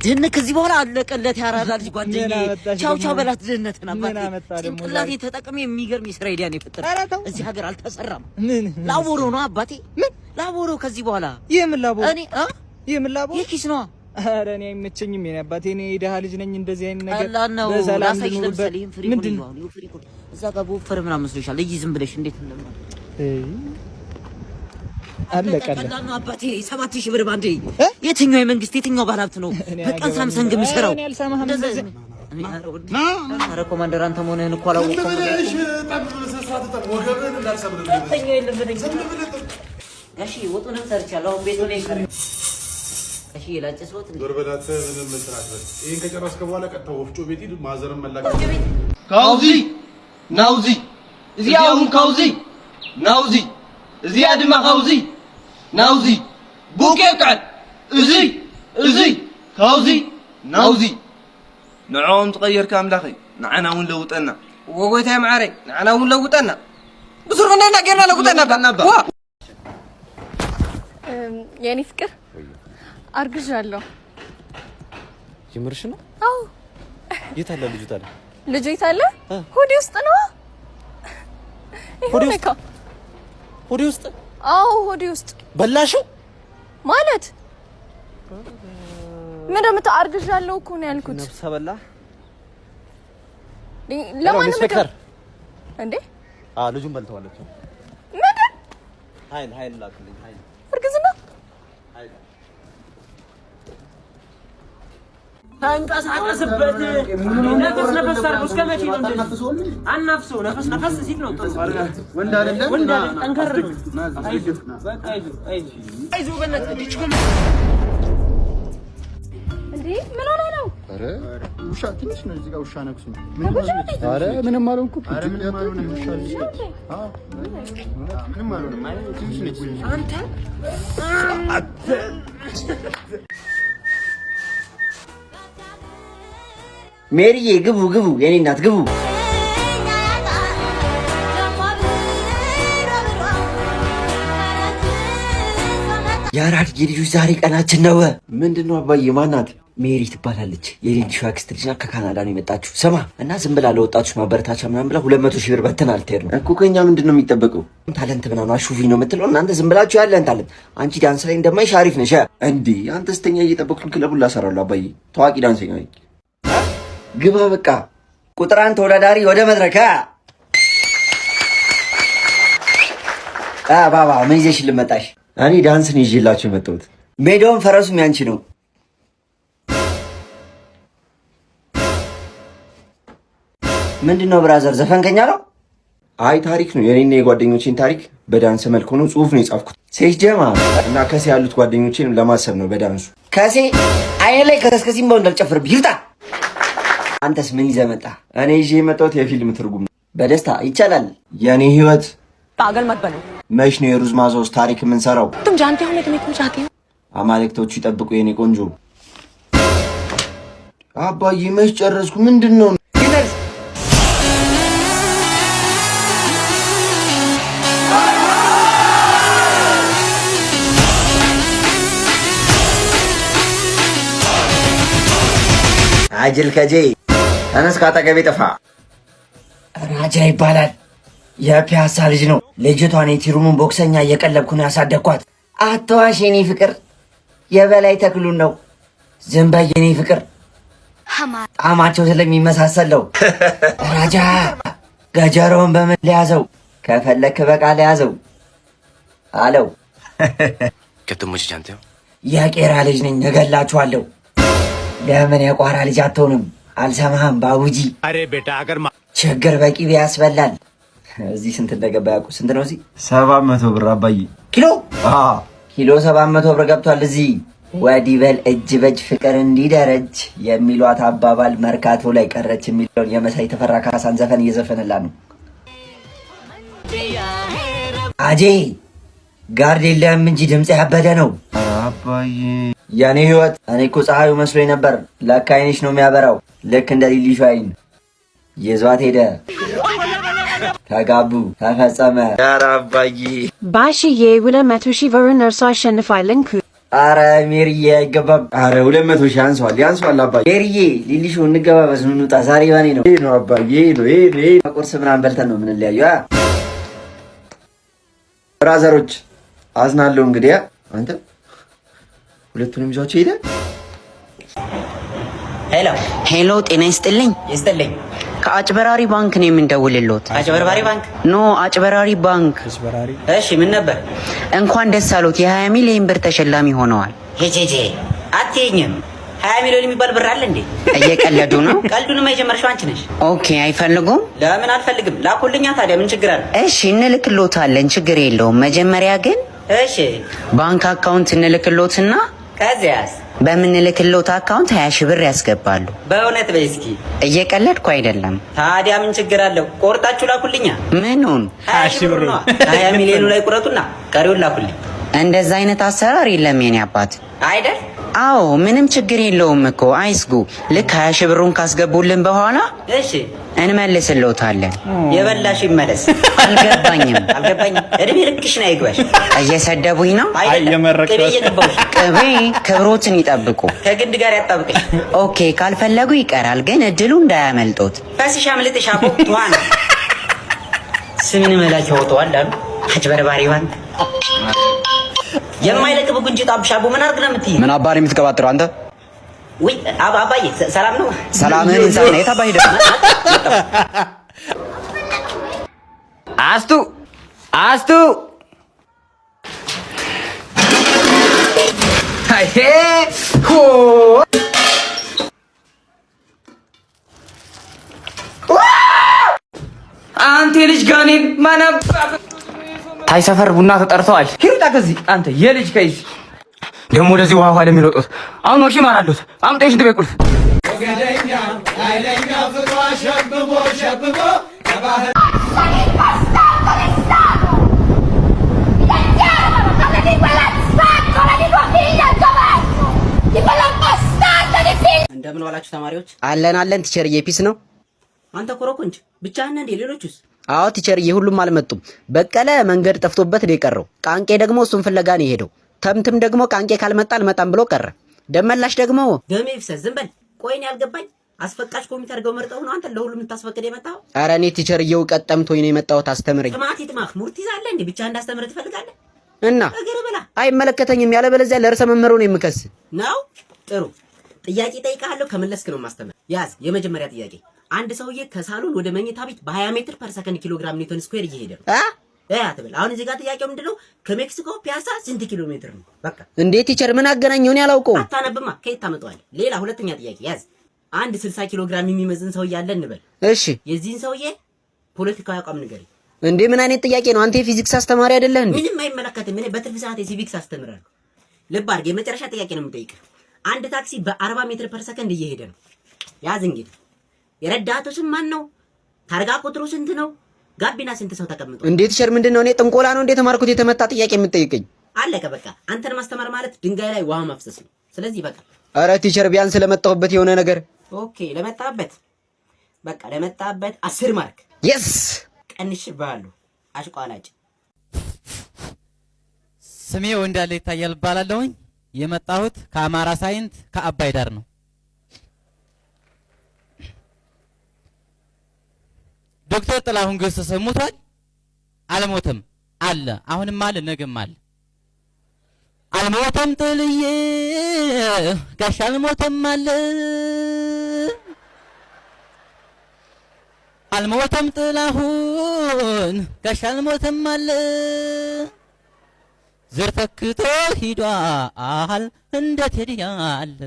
ድህነት ከዚህ በኋላ አለቀለት። ያራዳ ልጅ ጓደኛዬ ምን አመጣሽ ቻው ደግሞ ቻው በላት ድህነትን። ምን አባቴ አመጣ ደግሞ ጭንቅላቴ ዛሬ? ተጠቅሜ የሚገርም የስራ idea ነው የፈጠርኩት። ኧረ ተው። እዚህ ሀገር አልተሰራም። ምን ላቦሮ ነው አባቴ፣ ላቦሮ ከዚህ በኋላ። ይህ ምን ላቦ? እኔ አ ይህ ምን ላቦ? የኪስ ነዋ። ኧረ እኔ አይመቸኝም። የኔ አባቴ፣ እኔ የደሃ ልጅ ነኝ። እንደዚህ አይነት ነገር ቀላል ነው። በሰላም ላሳይሽ። ልኑርበት። ለምሳሌ ይሄን ፍሪ ምንድን ነው? ነው? ይሄን ፍሪ እዛ ጋር በወፈረ ምናምን መስሎሻል። እይ ዝም ብለሽ እንዴት እንደማለት። አለቀለ። ቀላል ነው አባቴ። 7,000 ብር ባንዴ። የትኛው የመንግስት የትኛው ባለሀብት ነው እኔ በቀን አያገባኝም። ሳምሰንግ የሚሰራው? እኔ አልሰማህም። እንደዚህ ኧረ ኮማንደር አንተ መሆንህን እኮ አላወቅኩም። ጋሺ ወጡንም ሰርቻለሁ። አሁን ቤቱ ነው የቀረው። ጋሺ ላጨስሎት እንዴ? ዞር በላት። ምንም እንትን አትበል። ይሄን ከጨረስክ በኋላ ቀጥታ ወፍጮ ቤት ሂድ። ማዘርን መላክ። ካብዚ ናብዚ፣ እዚኣ እውን ካብዚ ናብዚ፣ እዚኣ ድማ ካብዚ ናብዚ ቡቄ ቅዕል እዚ እዚ ካብዚ ናብዚ። ንዕኦም ትቐየርካ ኣምላኸይ፣ ንዓና እውን ለውጠና። ወጎይታይ ማዕረይ፣ ንዓና እውን ለውጠና። ብሱር ክንደና ጌርና ለውጠና ባ ዋ። የኔ ፍቅር፣ አርግዣለሁ። የምርሽ ነው? አዎ። የት አለ ልጁ ታዲያ? ልጁ የት አለ? ሆዴ ውስጥ ነው። ሆዴ ውስጥ? ሆዴ ውስጥ? አዎ፣ ሆዴ ውስጥ። በላሽው? ማለት ምን እንደምታ፣ አርግዣለሁ እኮ ነው ያልኩት። ነፍሰ በላ። ለማንም ኢንስፔክተር። እንዴ? አዎ፣ ልጁን በልተዋለች። ምንድን? ኃይል ኃይል ላክልኝ ኃይል። እርግዝና። ኃይል። ተንቀሳቀስበት። ነፈስ ነፈስ አድርገው። እስከ መቼ ነው እንደዚህ? አናፍሰው። ነፈስ ነፈስ ሲል ነው ጥሩ። ወንድ አይደለም? ወንድ አይደል? ጠንከር ነው። አይዞህ በቃ፣ አይዞህ አይዞህ አይዞህ። በእናትህ እንዲህ እኮ። እንዴ፣ ምን ሆነ ነው? ኧረ ውሻ ትንሽ ነው፣ እዚህ ጋር ውሻ ነክሶኝ። ኧረ ምንም አልሆንኩም። ውሻ ልጅ፣ አዎ ምንም አልሆንም። ትንሽ ነች። አንተ። ሜሪዬ፣ ግቡ ግቡ፣ የኔ እናት ግቡ። የአራድዬ ልጆች፣ ዛሬ ቀናችን ነው። ምንድን ነው አባዬ? ማናት? ሜሪ ትባላለች። የሌሊሹ አክስት ልጅ ናት። ከካናዳ ነው የመጣችው። ስማ እና ዝም ብላ ለወጣቶች ማበረታቻ ምናምን ብላ 200,000 ብር በተና ልትሄድ ነው። እኮ ከኛ ምንድን ነው የሚጠበቀው? Talent ምናምን አሹፊ ነው የምትለው። እናንተ ዝም ብላችሁ ያለን talent። አንቺ ዳንስ ላይ እንደማይሽ አሪፍ ነሽ። እንዴ አንተ ስተኛ እየጠበቅኩኝ ክለቡን ላሰራለሁ። አባዬ፣ ታዋቂ ዳንሰኛ ነኝ። ግባ በቃ። ቁጥር አንድ ተወዳዳሪ ወደ መድረክ። ባባ፣ ምን ይዘሽ ልመጣሽ? እኔ ዳንስን ይዤላችሁ የመጣሁት። ሜዳውን ፈረሱም ያንቺ ነው። ምንድን ነው brother፣ ዘፈንከኛ ነው? አይ፣ ታሪክ ነው። የኔና የጓደኞቼን ታሪክ በዳንስ መልክ ሆኖ ጽሁፍ ነው የጻፍኩት። ሴት ጀማ። እና ከሴ ያሉት ጓደኞቼን ለማሰብ ነው በዳንሱ። ከሴ አይን ላይ ከስከሲም በው እንዳልጨፍርብህ ይውጣ። አንተስ ምን ይዘህ መጣ? እኔ ይዤ የመጣሁት የፊልም ትርጉም ነው። በደስታ ይቻላል። የኔ ህይወት። पागल मत बनो። መች ነው የሩዝ ማዛ ውስጥ ታሪክ የምንሰራው? तुम जानते हो मैं तुम्हें क्यों चाहती हूँ? አማልክቶቹ ይጠብቁ የኔ ቆንጆ። አባዬ፣ መች ጨረስኩ? ምንድን ነው? ይደርስ። አጅል ከጄ፣ ተነስ፣ ካጠገቤ ጥፋ። ራጃ ይባላል። የፒያሳ ልጅ ነው። ልጅቷን የቲሩሙን ቦክሰኛ እየቀለብኩ ነው ያሳደግኳት። አትዋሽ የኔ ፍቅር፣ የበላይ ተክሉን ነው። ዝም በይ የኔ ፍቅር፣ ጣማቸው ስለሚመሳሰል ነው። ራጃ፣ ገጀሮውን በምን ሊያዘው? ከፈለክ በቃ ሊያዘው አለው። क्या तुम मुझे जानते हो? የቄራ ልጅ ነኝ፣ እገላችኋለሁ። ለምን የቋራ ልጅ አትሆንም? አልሰማህም ባቡጂ። अरे बेटा अगर ችግር በቂቤ ያስበላል። እዚህ ስንት እንደገባ ያውቁ? ስንት ነው እዚህ? 700 ብር አባዬ። ኪሎ? ኪሎ 700 ብር ገብቷል። እዚህ ወዲህ በል እጅ በእጅ ፍቅር እንዲደረጅ የሚሏት አባባል መርካቶ ላይ ቀረች የሚለውን የመሳይ ተፈራ ካሳን ዘፈን እየዘፈነላ ነው። አጄ፣ guard የለህም እንጂ ድምፅ ያበደ ነው። ኧረ አባዬ። የኔ ህይወት፣ እኔ እኮ ፀሐዩ መስሎኝ ነበር። ለካ አይንሽ ነው የሚያበራው፣ ልክ እንደ ሊሊሹ አይን። ይዟት ሄደ። ተጋቡ፣ ተፈጸመ። ኧረ አባዬ። ባሽዬ፣ 200,000 ብሩን እርሶ አሸንፏል። እንኩ። አረ ሜሪዬ አይገባም። አረ 200,000 ያንሰዋል፣ ያንሰዋል አባዬ። ሜሪዬ ሊሊሾ እንገባበዝ፣ እንውጣ። ዛሬ ባኔ ነው። ይሄ ነው አባዬ፣ ይሄ ነው፣ ይሄ ነው፣ ይሄ ነው። ቁርስ ምናምን በልተን ነው የምንለያየው። አ? Brother ኦች አዝናለሁ። እንግዲህ አንተ ሁለቱንም ይዟቸው ሄደ። Hello። Hello፣ ጤና ይስጥልኝ። ይስጥልኝ። ከአጭበራሪ ባንክ ነው የምንደውልልዎት። አጭበርባሪ ባንክ? No፣ አጭበራሪ ባንክ። እሺ፣ ምን ነበር? እንኳን ደስ አሎት፣ የ20 ሚሊዮን ብር ተሸላሚ ሆነዋል። ሄጄ አትይኝም። 20 ሚሊዮን የሚባል ብር አለ እንዴ? እየቀለዱ ነው? ቀልዱንማ የጀመርሽው አንቺ ነሽ። Okay፣ አይፈልጉም? ለምን አልፈልግም? ላኩልኛ። ታዲያ ምን ችግር አለ? እሺ፣ እንልክሎታለን፣ ችግር የለውም። መጀመሪያ ግን እሺ፣ ባንክ account እንልክሎትና ከዚያስ? በምንልክሎት account 20 ሺህ ብር ያስገባሉ። በእውነት በይ እስኪ። እየቀለድኩ አይደለም። ታዲያ ምን ችግር አለው? ቆርጣችሁ ላኩልኛ። ምኑን? 20 ሺህ ብር ነዋ። 20 ሚሊዮኑ ላይ ቁረጡና ቀሪውን ላኩልኝ። እንደዛ አይነት አሰራር የለም የኔ አባት። አይደል? አዎ፣ ምንም ችግር የለውም እኮ፣ አይስጉ። ልክ 20 ሺህ ብሩን ካስገቡልን በኋላ እሺ፣ እንመልስልዎታለን። የበላሽ ይመለስ። አልገባኝም። አልገባኝም። እድሜ ልክሽን አይግባሽ። እየሰደቡኝ ነው? አይደለም፣ ቅቤ እየቀባሁሽ። ቅቤ ክብሮትን ይጠብቁ። ከግንድ ጋር ያጣብቅሽ። Okay፣ ካልፈለጉ ይቀራል፣ ግን እድሉ እንዳያመልጦት። ፈስሽ አምልጥሽ። አቦ ትዋን ስምን መላክ ያወጣዋል አሉ አጭበርባሪ ባንክ። የማይለቅ ጉንጭ ጣብሽ አቦ ምን አድርግ ነው የምትይኝ? ምን አባር የምትቀባጥረው አንተ? ውይ አባዬ ሰላም ነው? ሰላምህን ይንሳና የት አባህ ሄደህ? አስቱ አስቱ፣ ሆ። አንተ የልጅ ጋኔን ማናባ ታይ ሰፈር ቡና ተጠርተዋል። ሂሩጣ ከዚህ አንተ የልጅ ከይዝ ደግሞ ወደዚህ ውሃ ውሃ ለሚሮጡት አሁን ወሺ ማራሉት አምጣ የሽንት ቤት ቁልፍ። እንደምን ዋላችሁ ተማሪዎች? አለን አለን teacher ዬ፣ peace ነው። አንተ ኮረኮንች ብቻህን እንዴ? ሌሎቹስ? አዎ teacher ዬ፣ ሁሉም አልመጡም። በቀለ መንገድ ጠፍቶበት ነው የቀረው። ቃንቄ ደግሞ እሱን ፍለጋ ነው የሄደው። ተምትም ደግሞ ቃንቄ ካልመጣ አልመጣም ብሎ ቀረ። ደመላሽ ደግሞ ደሜ ይፍሰስ። ዝም በል። ቆይ እኔ ያልገባኝ አስፈቃሽ ኮሚቴ አድርገው መርጠው ነው አንተ ለሁሉም ልታስፈቅድ የመጣኸው? ኧረ እኔ teacher ዬ እውቀት ጠምቶኝ ነው የመጣሁት፣ አስተምረኝ። ጥማት ይጥማህ። ሙርት ይዛለህ እንዴ? ብቻህን እንዳስተምርህ ትፈልጋለህ? እና እግር ብላ። አይመለከተኝም። ያለበለዚያ ለርዕሰ መምህሩ ነው የምከስ። ነው። ጥሩ ጥያቄ ጠይቃለሁ፣ ከመለስክ ነው ማስተምር። ያዝ። የመጀመሪያ ጥያቄ፣ አንድ ሰውዬ ከሳሎን ወደ መኝታ ቤት በ20 ሜትር per ሰከንድ ኪሎግራም ኒውተን square እየሄደ ነው። አ እ አትበል። አሁን እዚህ ጋር ጥያቄው ምንድነው? ከሜክሲኮ ፒያሳ ስንት ኪሎ ሜትር ነው? በቃ። እንዴ teacher፣ ምን አገናኘው? እኔ አላውቀውም። አታነብማ፣ ከየት ታመጣዋለህ? ሌላ ሁለተኛ ጥያቄ ያዝ። አንድ 60 ኪሎ ግራም የሚመዝን ሰውዬ አለ እንበል። እሺ። የዚህን ሰውዬ ፖለቲካዊ አቋም ንገረኝ። እንዴ ምን አይነት ጥያቄ ነው? አንተ የፊዚክስ አስተማሪ አይደለህ እንዴ? ምንም አይመለከትም። እኔ በትርፍ ሰዓት የ civics አስተምራለሁ። ልብ አድርግ። የመጨረሻ ጥያቄ ነው የምጠይቅህ። አንድ ታክሲ በ40 ሜትር per ሰከንድ እየሄደ ነው። ያዝ እንግዲህ፣ የረዳቱ ስም ማን ነው? ታርጋ ቁጥሩ ስንት ነው? ጋቢና ስንት ሰው ተቀምጦ? እንዴ teacher፣ ምንድን ነው? እኔ ጥንቆላ ነው እንዴ የተማርኩት? የተመታ ጥያቄ የምትጠይቀኝ? አለቀ በቃ። አንተን ማስተማር ማለት ድንጋይ ላይ ውሃ ማፍሰስ ነው። ስለዚህ በቃ። ኧረ teacher፣ ቢያንስ ለመጣሁበት የሆነ ነገር። Okay፣ ለመጣበት በቃ ለመጣበት 10 mark። Yes. ቀንሽ ባሉ አሽቋላጭ። ስሜ ወንዳለ ይታያል እባላለሁኝ። የመጣሁት ከአማራ ሳይንት ከአባይ ዳር ነው። ዶክተር ጥላሁን ገሰሰ ሞቷል? አልሞተም። አለ፣ አሁንም አለ፣ ነገም አለ። አልሞተም ጥልዬ ጋሽ አልሞተም አለ። አልሞተም ጥላሁን ጋሽ አልሞተም አለ። ዘር ተክቶ ሂዷል እንደ ቴዲ ያለ።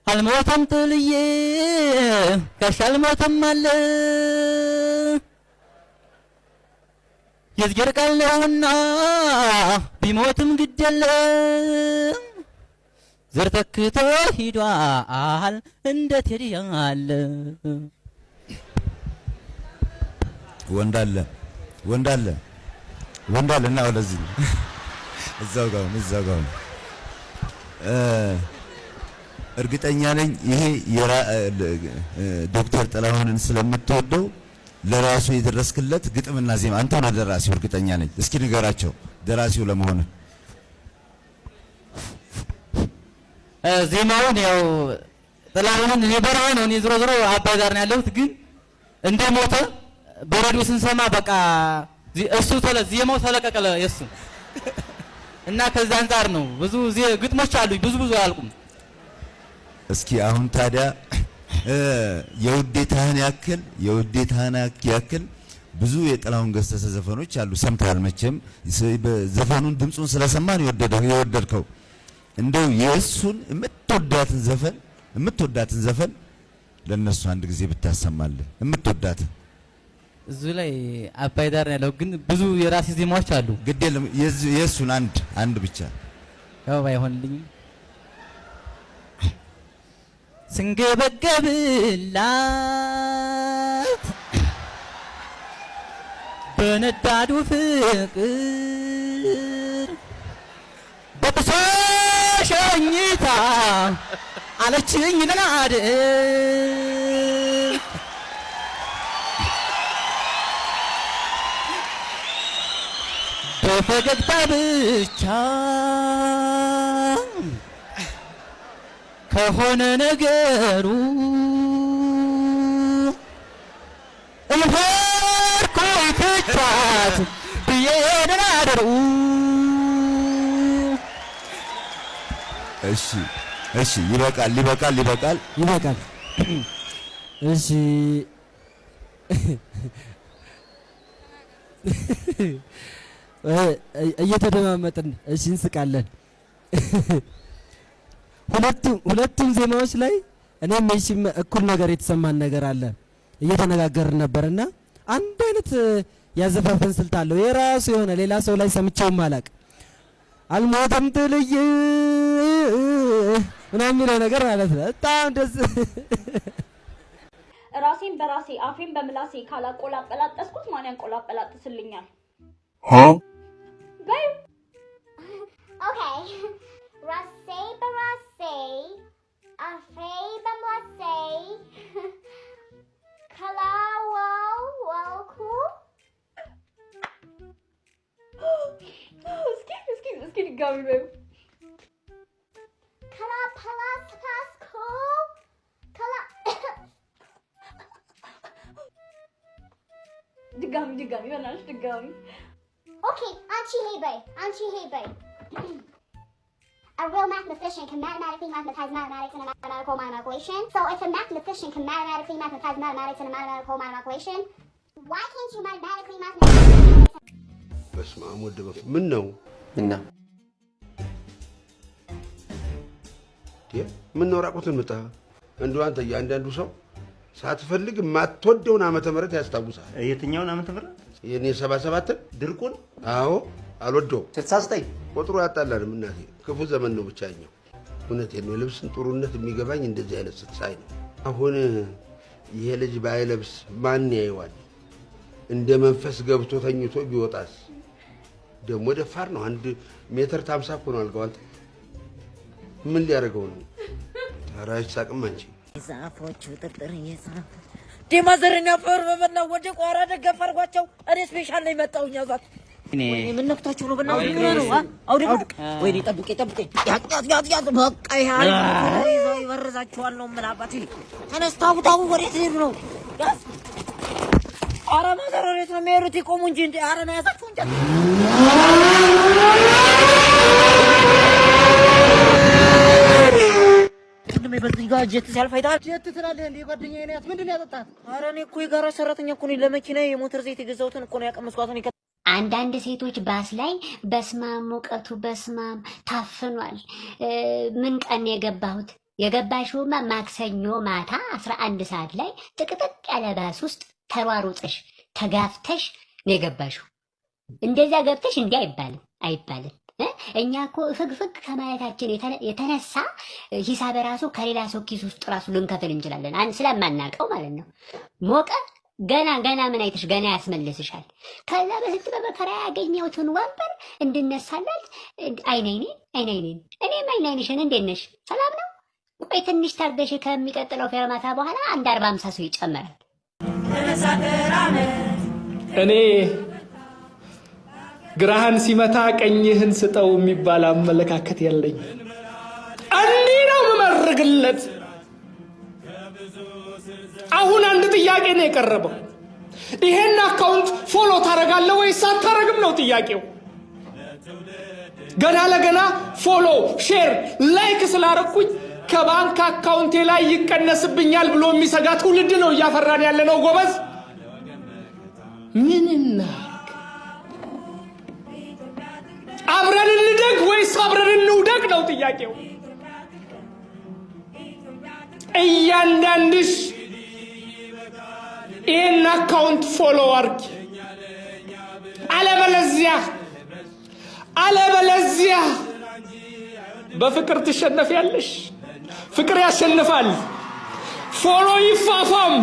አልሞተም ጥልዬ ጋሽ አልሞተም አለ። የእግዜር ቃል ነውና ቢሞትም ግድ የለም። ዘር ተክቶ ሂዷል እንደ ቴዲ ያለ። ወንዳለ ወንዳለ ወንዳለ እና ወደዚህ እዛው ጋር እዛው ጋር እርግጠኛ ነኝ ይሄ ዶክተር ጥላሁንን ስለምትወደው ለራሱ የደረስክለት ግጥምና ዜማ አንተ ነህ ደራሲው፣ እርግጠኛ ነኝ። እስኪ ንገራቸው ደራሲው ለመሆን። ዜማውን ያው ጥላሁንን እኔ በረሃ ነው፣ እኔ ዞሮ ዞሮ አባይ ዳር ነው ያለሁት፣ ግን እንደሞተ በሬዲዮ ስንሰማ በቃ እሱ ዜማው ተለቀቀለ የሱ እና ከዛ አንጻር ነው። ብዙ ግጥሞች አሉኝ፣ ብዙ ብዙ አያልቁም። እስኪ አሁን ታዲያ የውዴታህን ያክል ብዙ የጥላሁን ገሰሰ ዘፈኖች አሉ፣ ሰምተሃል መቼም። ዘፈኑን ድምፁን ስለሰማን የወደድከው እንደው የእሱን የምትወዳትን ዘፈን ለእነሱ አንድ ጊዜ ብታሰማልን የምትወዳትን። እዚሁ ላይ አባይ ዳር ነው ያለው፣ ግን ብዙ የራሴ ዜማዎች አሉ። ግድ የለም፣ የእሱን አንድ አንድ ብቻ። ያው ባይሆንልኝም፣ ስንገበገብላት በነዳዱ ፍቅር በጥሶ ሸኝታ አለችኝ ልናድር። በፈገግታ ብቻ ከሆነ ነገሩ እልሆርኩኝ ትቻት ብዬ ደናደሩ። እሺ፣ ይበቃል፣ ይበቃል፣ ይበቃል። ይበቃል። እሺ፣ እየተደማመጥን እሺ እንስቃለን። ሁለቱም ዜማዎች ላይ እኔም እሺም እኩል ነገር የተሰማን ነገር አለ። እየተነጋገርን ነበርና አንድ አይነት ያዘፋፈን ስልት አለው የራሱ የሆነ፣ ሌላ ሰው ላይ ሰምቼውም አላቅ። አልሞትም ትልይ ምናምን የሚለው ነገር ማለት ነው። በጣም ደስ ራሴን በራሴ አፌን በምላሴ ካላቆላጠላጠስኩት ማን ያንቆላጠላጥስልኛል? በይ። Okay. ራሴ በራሴ አፌ በምላሴ ካላወላወልኩ። እስኪ እስኪ እስኪ ድጋሚ በይው። ካላፓላስፓስኩ ካላ ድጋሚ ድጋሚ በእናትሽ ድጋሚ። Okay, አንቺ ሄ በይ፣ አንቺ ሄ በይ። A real mathematician can mathematically mathematize mathematics in a mathematical mathematical. So if a mathematician can mathematically mathematize mathematics in a mathematical mathematical, why can't you mathematically mathematize mathematics? በስመ አብ ወወልድ ወመንፈስ፣ ምን ነው? እና ምን ነው ራቁትን መጣ? እንደው አንተ እያንዳንዱ ሰው ሳትፈልግ የማትወደውን ዓመተ ምህረት ያስታውሳል። የትኛውን ዓመተ ምህረት? የኔ 77ን። ድርቁን? አዎ፣ አልወደውም። 69። ቁጥሩ ያጣላንም እናቴ፣ ክፉ ዘመን ነው ብቻኛው። እውነቴን ነው። የልብስን ጥሩነት የሚገባኝ እንደዚህ አይነት ስትሳይ ነው። አሁን ይሄ ልጅ ባይለብስ ማን ያየዋል? እንደ መንፈስ ገብቶ ተኝቶ ቢወጣስ? ደግሞ ደፋር ነው። 1 ሜትር ከ50 እኮ ነው አልጋው። አንተ ምን ሊያደርገው ነው? ኧረ አይሳቅም አንቺ። ዛፎቹ ጥርጥር የዛፍ ዴማዘርን ያፈር በመላ ወደ ቋራ ደገፍ አድርጓቸው። እኔ special ነው የመጣሁኝ። ያዟት። ወይኔ ምን ነክቷቸው ነው? በእናትህ ምን ነው? አውድቅ፣ ወይኔ ጠብቄ ጠብቄ፣ ያዝ ያዝ ያዝ ያዝ። በቃ ይሄ ይዘው ይበርዛችኋል ነው ምን አባቴ። ተነስ፣ ታው ታው፣ ወዴት ሊሄዱ ነው? ያዝ። ኧረ mother ወዴት ነው የሚሄዱት? ይቆሙ እንጂ እንዴ! ኧረ ነው ያዛችሁ እንጂ። ወንድሜ በዚህ ጋር ጀት ሲያልፍ አይተሃል? ጀት ትላለህ እንዴ? ጓደኛዬ ናት። ምንድን ነው ያጠጣት? ኧረ እኔ እኮ የጋራ ሰራተኛ እኮ ነኝ። ለመኪና የሞተር ዘይት የገዛሁትን እኮ ነው ያቀመስኳት። እኔ አንዳንድ ሴቶች ባስ ላይ በስማም ሙቀቱ በስማም ታፍኗል። ምን ቀን የገባሁት? የገባሽውማ ማክሰኞ ማታ 11 ሰዓት ላይ ጥቅጥቅ ያለ ባስ ውስጥ ተሯሩጠሽ ተጋፍተሽ ነው የገባሽው። እንደዚያ ገብተሽ እንዲህ አይባልም አይባልም። እኛ እኮ ፍግፍግ ከማለታችን የተነሳ ሂሳብ ራሱ ከሌላ ሰው ኪስ ውስጥ ራሱ ልንከፍል እንችላለን፣ ስለማናውቀው ማለት ነው። ሞቀ ገና ገና ምን አይተሽ ገና ያስመልስሻል። ከዛ በስንት በመከራ ያገኘሁትን ወንበር እንድነሳላት አይን አይኔ አይን አይኔን እኔም አይን አይንሽን፣ እንዴት ነሽ? ሰላም ነው? ቆይ ትንሽ ታገሽ። ከሚቀጥለው ፌርማታ በኋላ አንድ 40 50 ሰው ይጨመራል። እኔ ግራህን ሲመታ ቀኝህን ስጠው የሚባል አመለካከት የለኝ። እንዲህ ነው። የሚጠርግለት? አሁን አንድ ጥያቄ ነው የቀረበው። ይሄን account follow ታደርጋለህ ወይስ አታረግም ነው ጥያቄው። ገና ለገና follow፣ share፣ like ስላረኩኝ ከባንክ account ኤ ላይ ይቀነስብኛል ብሎ የሚሰጋ ትውልድ ነው እያፈራን ያለ ነው። ጎበዝ፣ ምን እናርግ? አብረን እንደግ ወይስ አብረን እንውደቅ ነው ጥያቄው። እያንዳንድሽ ይህን account follow አርጊ። አለበለዚያ በፍቅር ትሸነፊያለሽ። ፍቅር ያሸንፋል። Follow ይፋፋም።